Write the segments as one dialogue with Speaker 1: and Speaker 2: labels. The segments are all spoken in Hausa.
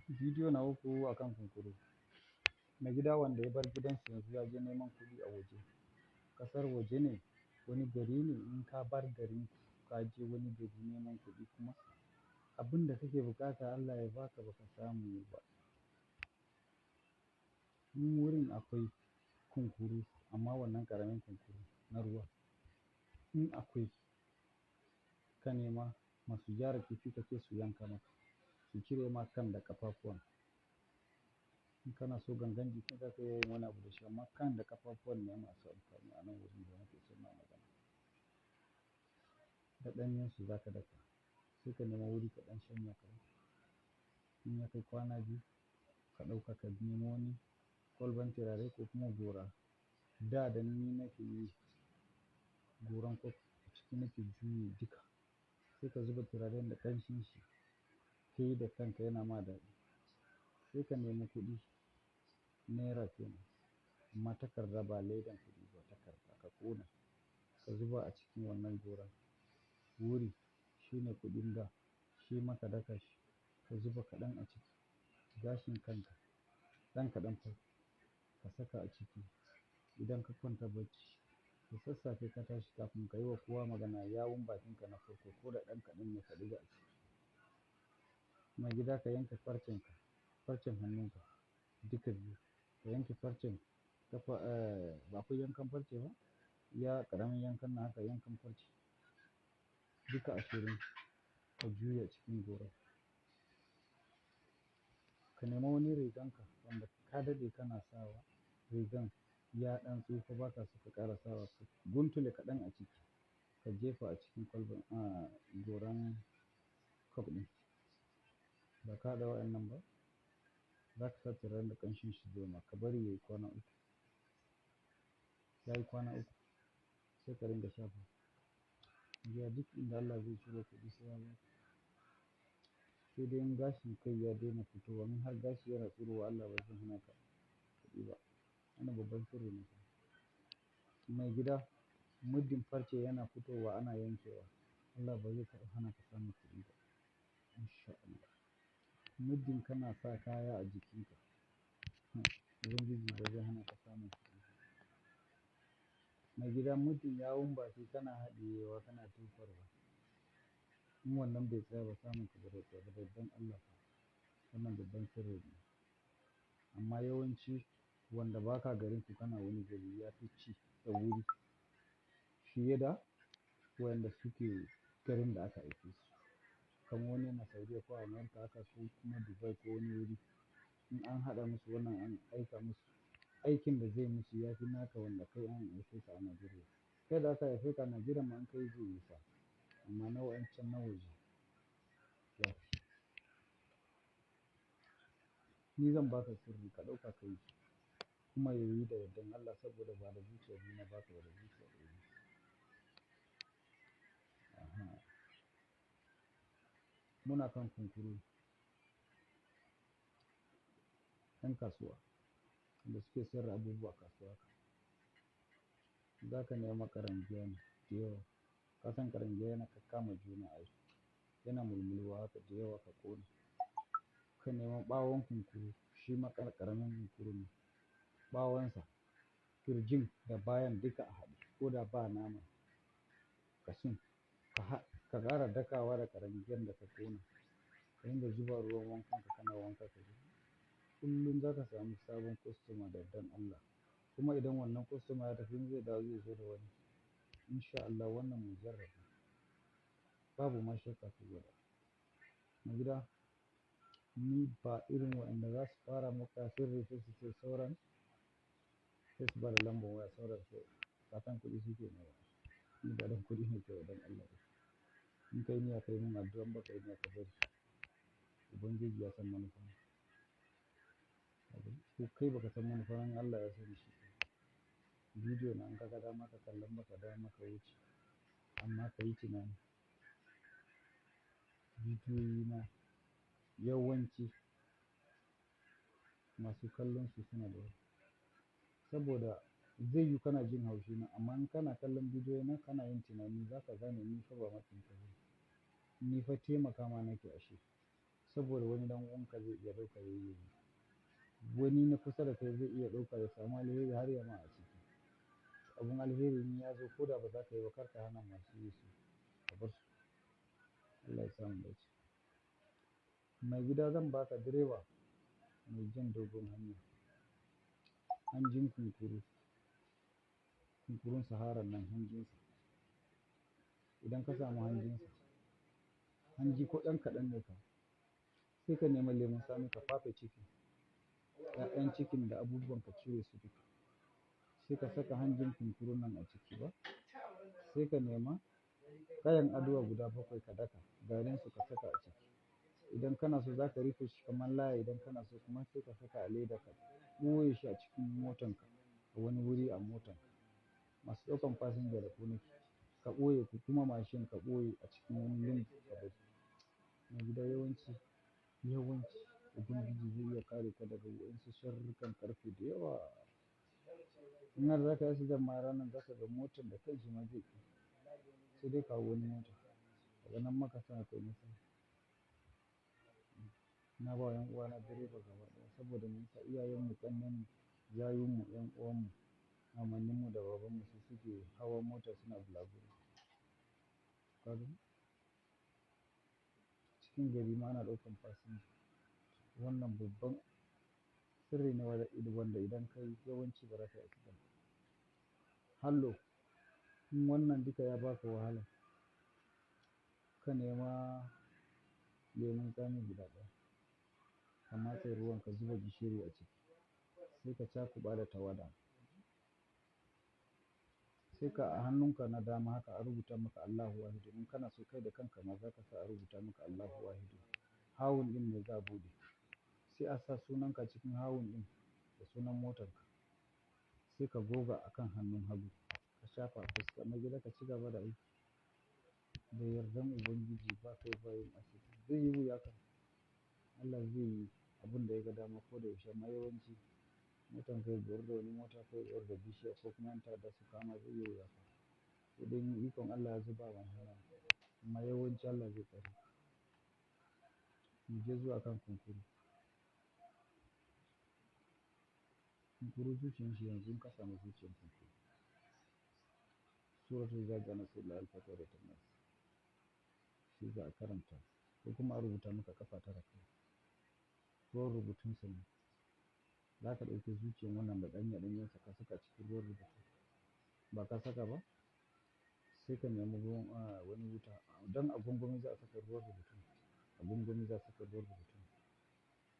Speaker 1: Bidiyo na uku akan kunkuru. Mai gida wanda ya bar gidansa yanzu ya je neman kuɗi a waje. Ƙasar waje ne, wani gari ne in ka bar garin ku ka je wani gari neman kuɗi kuma abin da kake buƙata Allah ya ba ka ba ka samu ba. In wurin akwai kunkuru amma wannan ƙaramin kunkuru na ruwa. In akwai ka nema masu gyara kifi ka ce su yanka maka, su cire ma kan da ƙafafuwan. In kana so gangan jikin za ka iya yin wani abu da shi amma kan da ƙafafuwan ne masu amfani a nan wurin da nake so na magana. Da ɗanyen su za ka daka, sai ka nema wuri kaɗan shanya kaɗan. In ya kai kwana biyu ka ɗauka ka nemo wani kwalban turare ko kuma gora. Da da ni nake yi goran coke a ciki nake juye duka. Sai ka zuba turaren da ƙanshin shi, kai da kanka yana ma daɗi. Sai ka nemi kuɗi naira kenan amma takarda ba ledan kuɗi ba takarda ka ƙona ka zuba a cikin wannan goran. Wuri shine kuɗin da shi ma ka daka shi ka zuba kaɗan a ciki. Gashin kanka ɗan kaɗan fa ka saka a ciki. Idan ka kwanta bacci, da sassafe ka tashi kafin ka yi wa kowa magana yawun bakinka na farko ko da ɗan kaɗan ne ka ɗiga a ciki. Mai gida ka yanke farcen ka, farcen hannunka duka biyu. Ka yanke farcen ƙafa, ba akwai yankan farce ba? Ya ƙaramin yankan nan haka yankan farce duka ashirin ka juya cikin goran. Ka nema wani riganka wanda ka daɗe kana sawa rigan ya ɗan tsufa ba ka so ka ƙara sawa ka guntule kaɗan a ciki ka jefa a cikin kwalban, goran coke ɗin. Ba ka haɗa wa'yannan ba? Za ka sa turaren da ƙanshin shi zai ma ka bari yayi kwana uku. Yayi kwana uku sai ka ringa shafa. Ya duk inda Allah zai ciro kuɗi sai ya baka. Sai dai in gashin kai ya daina fitowa in har gashi yana tsirowa Allah ba zai hana ka kuɗi ba. Wannan babban sirri ne. Mai gida muddin farce yana fitowa ana yankewa Allah ba zai taɓa hana ka samun kuɗi ba. In sha Allah. Muddin kana sa kaya a jikinka, Ubangiji ba zai hana ka samun kuɗi ba. Mai gida muddin yawun baki kana haɗiyewa kana tofarwa. In wannan bai tsaya ba samun ka ba zai tsaya ba da yardan Allah fa. Wannan babban sirri ne. Amma yawanci wanda ba ka garin ku kana wani gari ya fi ci da wuri fiye da wayanda suke garin da aka haife su. Kamar wani yana Saudiya ko America haka ko kuma Dubai ko wani wuri. In an haɗa musu wannan an aika musu, aikin da zai musu ya fi naka wanda kai an haife ka a Najeriya. Kai da aka haife ka a Najeriya ma in kai zai yi fa amma na wa'yancan na waje ya fi. Ni zan ba ka sirri ka ɗauka ka yi kuma yayi da yardan Allah saboda ba da zuciya biyu na ba ka ba da zuciya ɗaya ne. Aha. Muna kan kunkuru. 'Yan kasuwa wanda suke sayar da abubuwa a kasuwa haka. Za ka nema ƙarangiya ne da yawa. Ka san ƙarangiya yana kakkama juna ai. Yana mulmulwa haka da yawa ka ƙona. Ka nema ɓawon kunkuru shi ma ƙaramin kunkuru ne. Ɓawonsa, kirjin da bayan duka a haɗe ko da ba nama ƙashin ka ƙara dakawa da ƙarangiyan da ka ƙona. Ka dinga zuba ruwan wankan ka kana wanka ka ji. Kullum za ka sami sabon kostoma da yardan Allah. Kuma idan wannan kostoma ya tafi in zai dawo zai zo da wani. In sha Allah wannan mujarrabi. Babu ma shakka ku gwada. Mai gida, ni ba irin wa'yanda za su fara maka sirri sai su ce sauran sai su bada lambar waya sauran sai kasan kuɗi suke nema. Ni ba don kuɗi nake ba don Allah nake. In kai niyya kai mun addu'a in ba kai niyya ka bari. Ubangiji ya san manufa na. Ko kai ba ka san manufa na in Allah ya sani shi. Bidiyo na in ka ga dama ka kalla in baka dama ka wuce amma ka yi tunani. Bidiyoyi na yawanci masu kallon su suna da yawa. Saboda zai yiwu kana jin haushi na amma in kana kallon bidiyoyi na kana yin tunani za ka gane ni fa ba maƙiyinka bane. Ni fa taimakawa nake ashe. Saboda wani ɗan uwanka zai iya ɗauka ya yi. Wani na kusa da kai zai iya ɗauka ya samu alheri har ya ma a ciki. Abun alheri in ya zo ko da ba za ka yi ba kar ka hana masu yi su ka bar su. Allah ya sa mu dace. Maigida zan ba ka direba mai jan dogon hanya. Hanjin kunkuru, kunkurun Sahara nan hanjinsa. Idan ka samu hanjinsa, hanji ko ɗan kaɗan ne ka, sai ka nema lemon tsami ka fafe ciki. 'Ya'yan cikin da abubuwan ka cire su duka. Sai ka saka hanjin kunkurun nan a ciki ba. Sai ka nema kayan aduwa guda bakwai ka daka garin su ka saka a ciki. Idan kana so za ka rufe shi kamar laya idan kana so kuma sai ka saka a leda ka ɓoye shi a cikin motanka a wani wuri a motanka. Masu ɗaukan fasinja da ku nake. Ka ɓoye kuma mashin ka ɓoye a cikin wani lungu ka bari. Maigida yawanci, yawanci Ubangiji zai iya kare ka daga waƴansu sharrukan ƙarfe da yawa. In har zaka yi accident ma ranar za ka ga motan da kanshi ma zai ƙi. Sai dai ka hau wani mota. Daga nan ma kasan akwai matsala. Na ba wa 'yan uwana direba gaba ɗaya saboda me yasa iyayenmu, ƙannenmu, yayunmu, 'yan uwanmu, mamanninmu da babanmu su suke hawa mota suna bulaguro. Ka gani? Cikin gari ma ana ɗaukan fasinja. Wannan babban sirri ne wanda idan ka yi yawanci ba za ka yi accident ba. Hallo, in wannan duka ya ba ka wahala, ka nema lemon tsami guda ɗaya. Ka matse ruwan ka zuba gishiri a ciki. Sai ka cakuɓa da tawada. Sai ka a hannunka na dama haka a rubuta maka Allahu wahidu. In kana so kai da kanka ma za ka sa a rubuta maka Allahu wahidu. Hawun ɗin ne za a buɗe. Sai a sa sunanka cikin hawun ɗin da sunan motarka. Sai ka goga a kan hannun hagu ka shafa a fuska. Maigida ka ci gaba da aiki. Da yardan Ubangiji ba kai ba yin accident. Zai yi wuya kam. Allah zai yi abun da ya ga dama ko da yaushe amma yawanci motan ka ya bugar da wani mota ko ya bugar da bishiya ko kuma ƴan ta'adda su kama zai yi wuya fa. Sai dai in ikon Allah ya zo ba wahala. Amma yawanci Allah zai tsare. Mu je zuwa kan kunkuru. Kunkuru zuciyan shi yanzu in ka samu zuciyan kunkuru. Suratul iza ja'a nasrullahi wal fath wa ra'aitan nas. Shi za a karanta ko kuma a rubuta maka ƙafa tara kawai. Ruwan rubutun sa ne. Za ka ɗauki zuciyan wannan da ɗanye ɗanyensa ka saka cikin ruwan rubutu. Ba ka saka ba? Sai ka nemi ruwan, a wani wuta. Don a gwangwani za a saka ruwan rubutun. A gwangwani za a saka ruwan rubutun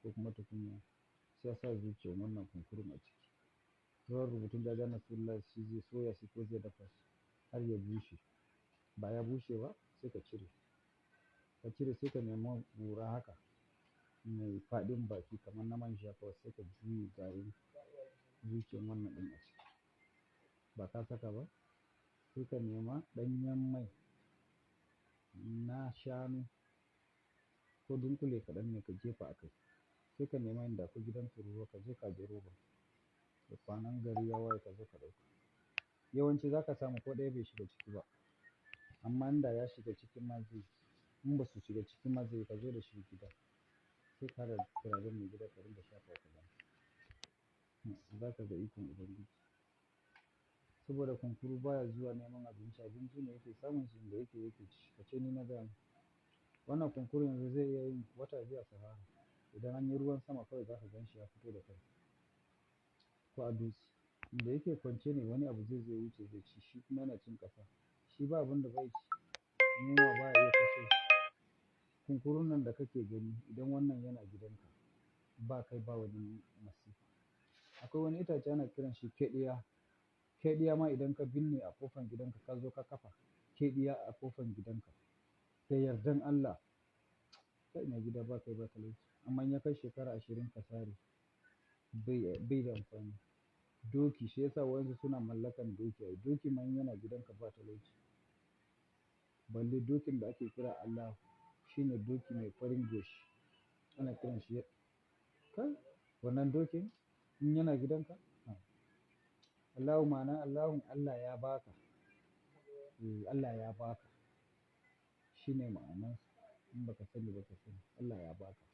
Speaker 1: ko kuma tukunya. Sai a sa zuciyan wannan kunkurun a ciki. Ruwan rubutun iza ja'a nasrullahi shi zai soya shi ko zai dafa shi har ya bushe. Ba ya bushe ba sai ka cire. Ka cire sai ka nema gora haka mai faɗin baki kamar na man shafawa sai ka juye garin zuciyan wannan ɗin a ciki. Ba ka saka ba? Sai ka nema ɗanyen mai na shanu ko dunƙule kaɗan ne ka jefa a kai. Sai ka nema inda akwai gidan tururuwa ka je ka ajiye roban. Da kwanan gari ya waye ka zo ka ɗauka. Yawanci za ka samu ko ɗaya bai shiga ciki ba. Amma inda ya shiga cikin ma zai, in ba su shiga cikin ma zai ka zo da shi gida. Sai ka haɗa turaren maigida ka ringa shafawa ka gani. Za ka ga ikon Ubangiji. Saboda kunkuru baya zuwa neman abinci, abinci ne yake samun shi inda yake yake ci. Ka ce ni na gaya muku. Wannan kunkuru yanzu zai iya yin wata biyu a Sahara. Idan an yi ruwan sama kawai za ka gan shi ya fito da kansa. Ko a dutse. Inda yake kwance ne wani abu zai zo ya wuce zai ci shi kuma yana cin ƙasa. Shi ba abun da bai ci. Yunwa baya iya kashe shi. Kunkurun nan da kake gani idan wannan yana gidanka ba kai ba wani masifa. Akwai wani itace ana kiranshi keɗiya. Keɗiya ma idan ka binne a ƙofan gidanka ka zo ka kafa keɗiya a ƙofan gidanka. Da yardan Allah, kai maigida ba kai ba talauci. Amma in ya kai shekara 20 ka sare bai, bai da amfani. Doki shi ya sa waƴansu suna mallakan doki. Ai doki ma in yana gidanka ba talauci. Balle dokin da ake kira Allahu. Shi ne doki mai farin goshi. Ana kiranshi kai wannan dokin in yana gidanka? Allahu ma'ana Allahun Allah ya ba ka. Eh Allah ya ba ka. Shi ne ma'anansa. In ba ka sani ba ka sani. Allah ya ba ka.